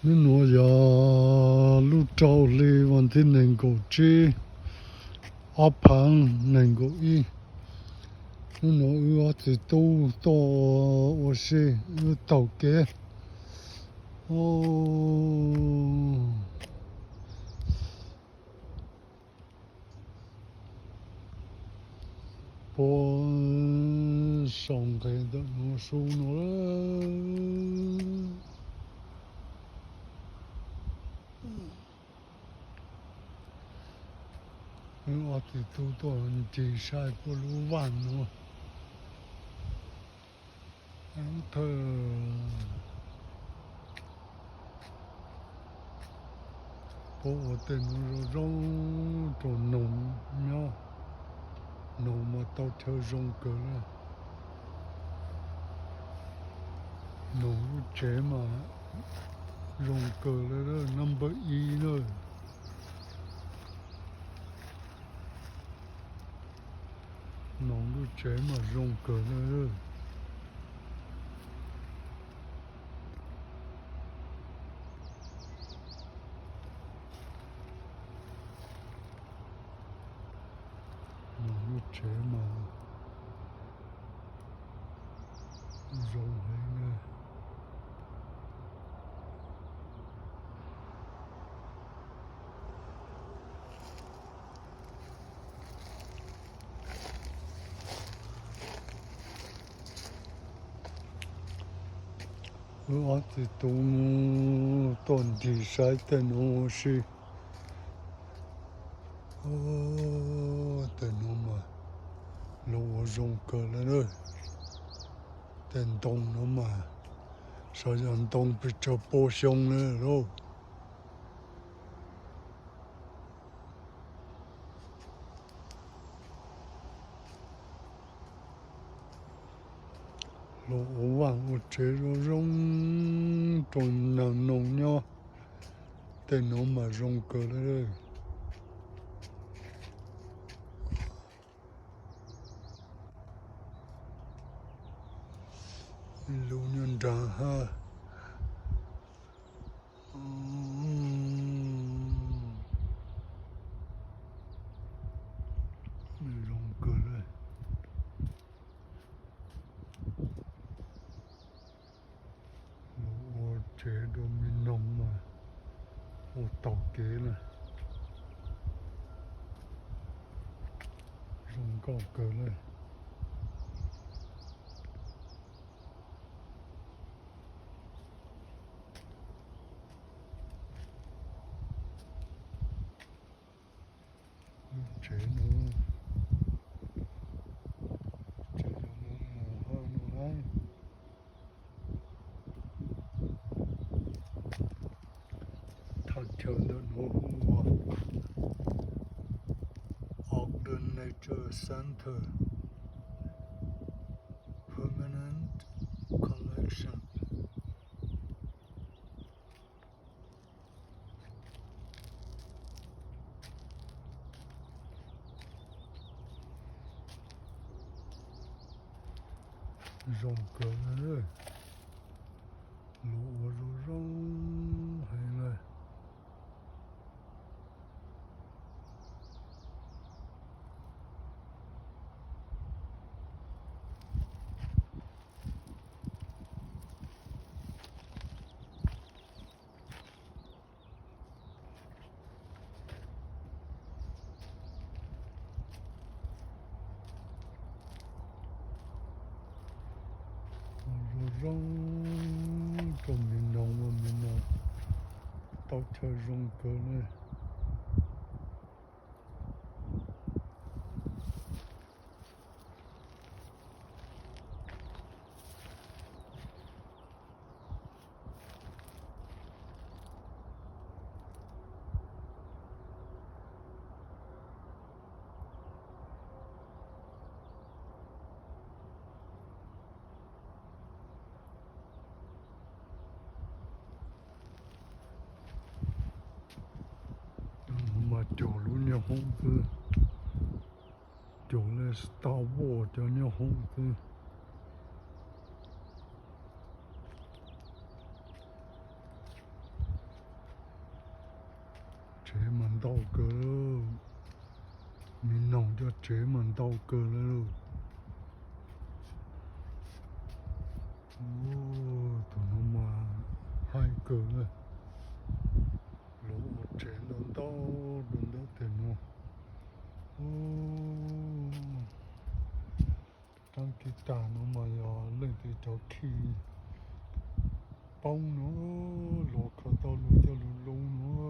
Hnub nuav yog lub rau hli vas thib nees nkaum tsib, ob phav nees nkaum ib. Hnub nuav wb ob txiv tub tuaj ua si, wb taug kev puag saum nqes ntawm nuav sub nuav. Wb ob txiv tub tuaj ncig saib puag lub vaj nuav. Thawj puab ua tej nuav zoo zoo rau noog nyob. Noog mas tau chaw zoo kawg le. Noog lub tsev mas zoo kawg le, number ib na. Noog lub tsev mas zoo kawg le. Noog lub tsev mas zoo heev na. Wb ob txiv tub tuaj ncig saib tej nuav ua si. Tej nuav mas luag ua zoo kawg le. Tej ntoo nuav mas xyov yog ntoo pes tsawg pua xyoo le lauj. Luag ua vaj ua tsev zoo zoo rau noog nyob. Tej nuav mas zoo kawg le. Lub nyob nraag hab. Zoo kawg le. Luag ua tsev rau me noog mas ua taug kev na. Zoo nkauj kawg le. Lub tsev no, tsev no mus hab no lawm. Thaj chaw ntawm nuav hu ua Ogden Nature Center Permanent Collection. Zoo kawg le, luag ua zoo zoo heev le. Zoo zoo rau me noog, me noog tau chaw zoo kawg le. Mas cuag lub nyuag hoob xwb, cuag li Star Wars cov nyuag hoob xwb. Tsev mas ntau kawg, me noog cov tsev mas ntau kawg li. Tus no mas haib kawg li. Lawv ua tsev ntau ntau rau ntawm tej no. Rab kis tas no mas yog leej twg cov khi poob no, los khaws tau luag coj lug loo no.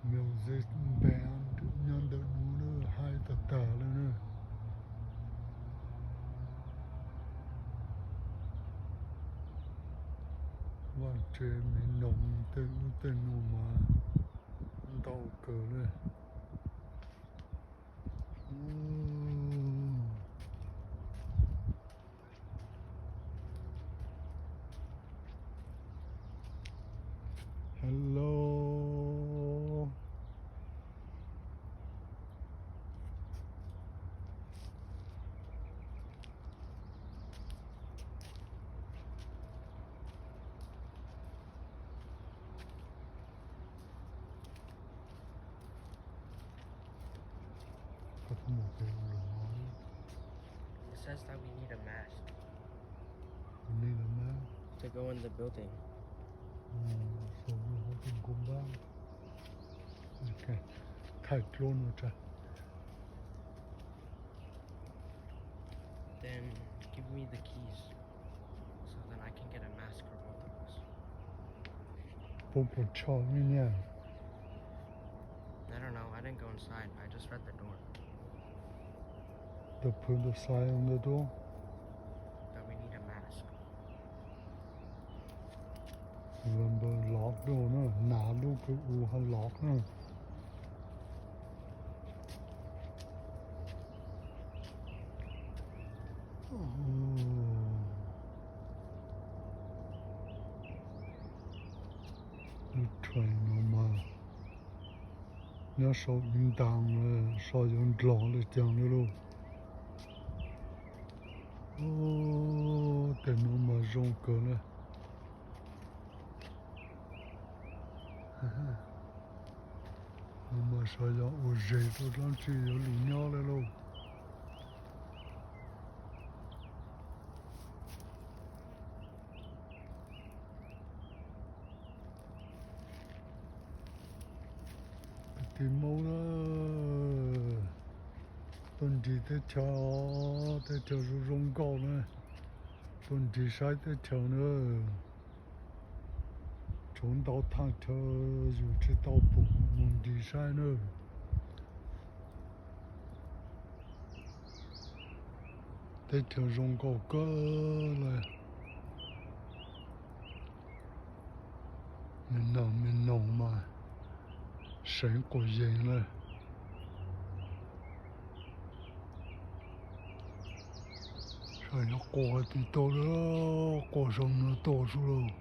Music band nyob ntawm no na, haib tag tag li na. Vaj tse me noog tej ub tej no mas ntau kawg li. Hello. It says that we need a mask. We need a mask? To go in the building. Oh, so we have to go back. Okay. Thaij dluab no tso. Then give me the keys so then I can get a mask for both of us. Puas pum tsho me niag? I don't know. I didn't go inside. I just read the door. They put the sign on the door. That we need a mask. Remember lock door na, nav lub kws u ha lock na. Lub train no mas nyob sau ib ntaag, sau yuav ndlog le caag li lauj. Tej no mas zoo kawg na. No mas sau yuav ua zes rau dlaab tsi yuav lug nyob le lauj. Kwv tij Moob na, tuaj nrig teb chaws, teb chaws zoo zoo nkauj na, tuaj nrig saib teb chaws na. Tshuav ntau thaj chaw yus tsis tau pum mus nrig saib na. Teb chaws zoo nkauj kawg le. Me noog me noog mas seev quas yees le. Saib yuav quas hais tias tau lawm, quas zoo no tau sub lauj.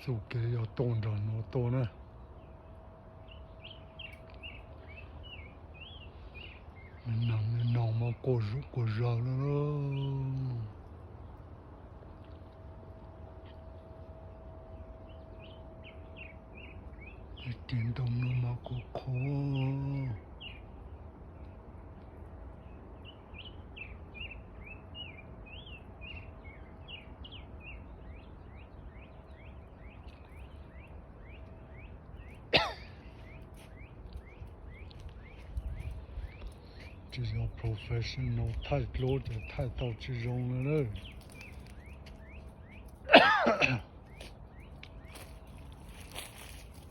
Txuj kev yog tuaj nram no tuaj na. Me noog me noog mas quas zawg lawm. Tej kev ntoo no mas kuj qhuav. Tsis yog professional thaij dluab ces thaij tau tsis zoo li na.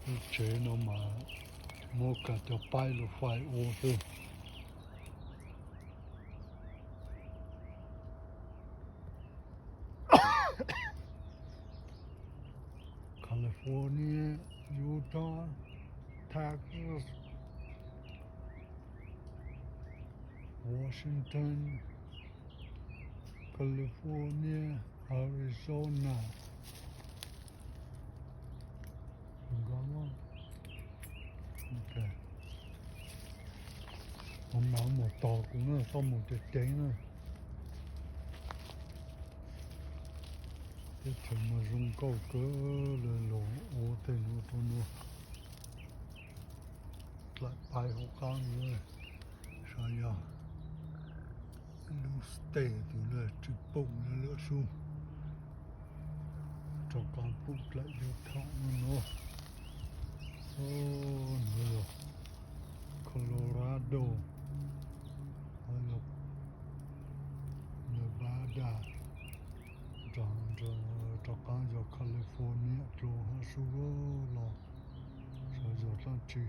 Lub tsev no mas muab kag cov paib lug fais ua xwb. California, Utah, Texas, Washington, California, Arizona. Nkag los, ok, mus tos kuv na, txhob mus ceev ceev na. Teb chaws mas zoo nkauj kawg li, los ua tej nuav rau nuav. Dlaim pais hauv qaab nuav, saib yog lub stay tus le tsi pum le lawm sub. Rov qaab pum dlaim yuav tham nuav nuav. Nuav yog Colorado, nuav yog Nevada, rov qaab yog California dlua hab sub los saib yog dlaab tsi.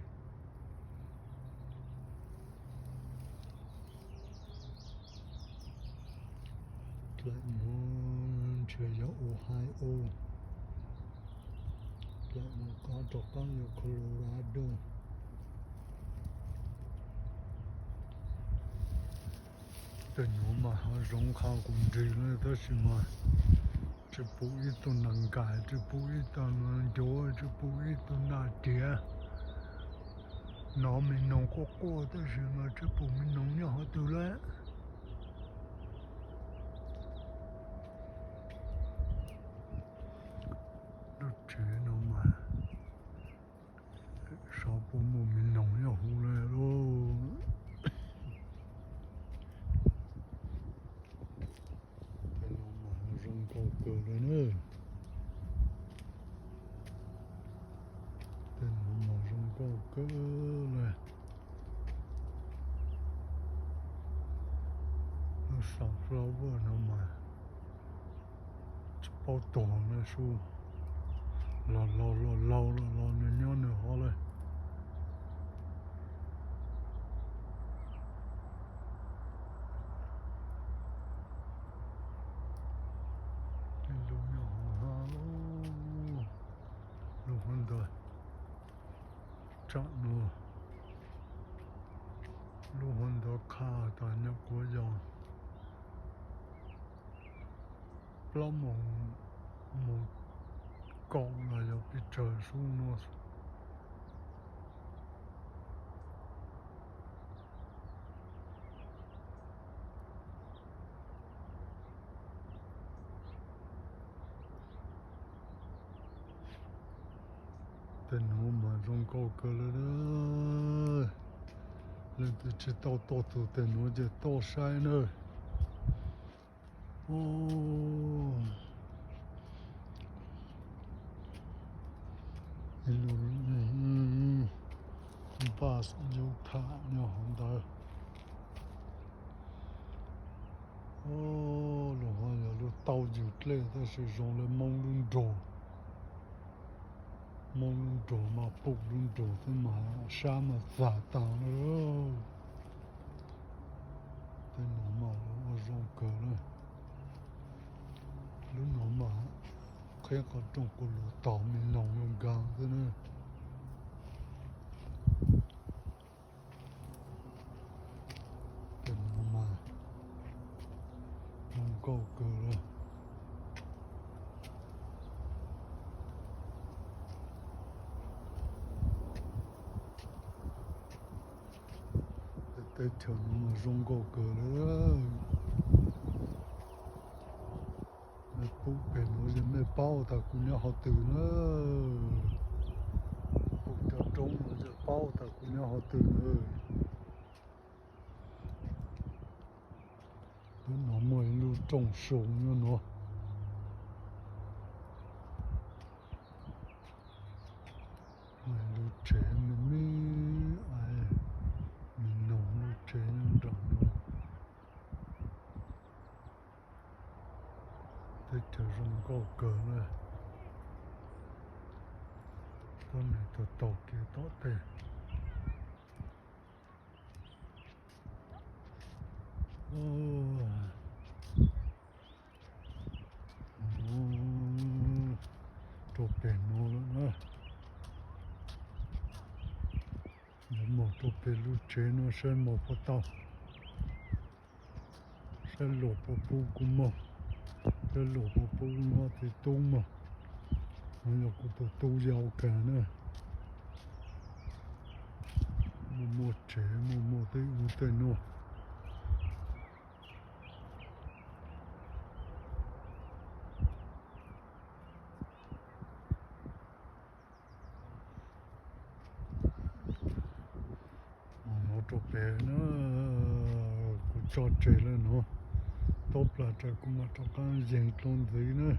Dlaim nuav ntshe yog Ohio, dlaim nuav qaab rov qaab yog Colorado. Tej nuav mas ho zoo qha kuv nrig na, tab sis mas tsi pum ib tug nas nkais, tsi pum ib tug nas ncuav, tsi pum ib tug nas riav. Nov me noog quaj quaj tab sis mas tsi pum me noog nyob hov twg lawm. Lub tsev no mas xyov puas muaj me noog nyob huv lawm lauj. Tej no mas zoo nkauj kawg li na. Tej no mas zoo nkauj kawg li. Lub sunflower no mas tsi paub tuag na sub, los laus los laus los los nws nyob nws hov lawm. Ib lub nyob hov hab, lub hov ntawd tsam no, lub hov ntawd qha tas nyuam qhuav yog plaub moos mus kaum los yog pes tsawg sub no. Tej nuav mas zoo nkauj kawg li. Leej twg tsi tau tuaj txug tej nuav ces tuaj saib na. Ib lub bus Utah nyob hov ntawd. Lub hov yog lub tauj yug dlej tab sis zoo le Moob lub nroog. Moob lub nroog mas pum lub nroog xwb mas sab mas txag taag lawm. Tej nuav mas lawv ua zoo kawg na. Lub nuav mas qheb qhov rooj kuv lug tog me noog nkaag xwb na. Tej nuav mas zoo nkauj kawg li. Teb chaws nuav mas zoo nkauj kawg li. Mej pum peg nuav es mej paub tas kuv nyob hov twg na. Pum cov roob nuav es paub tas kuv nyob hov twg na. Lub nuav muaj ib lub rooj soo nyob nuav. Lub tsev me me, me noog lub tsev nyob nraag nuav. Teb chaws zoo nkauj kawg na. Tuab neeg taug taug kev tom tej. Rau peg nuav lawm na. Yuav moog rau peg lub tsev nuav saib moog puas tau. Saib luag puas pub kuv moog, saib luag puas pub kuv ob txiv tub moog. Nuav yog kuv tus tub yau kag na. Muaj muaj tsev, muaj muaj tej ub tej nuav. Pem na, kuv tso tseg lawm no, tau plag tas kuv mam rov qab yeeg dlua ntxiv na.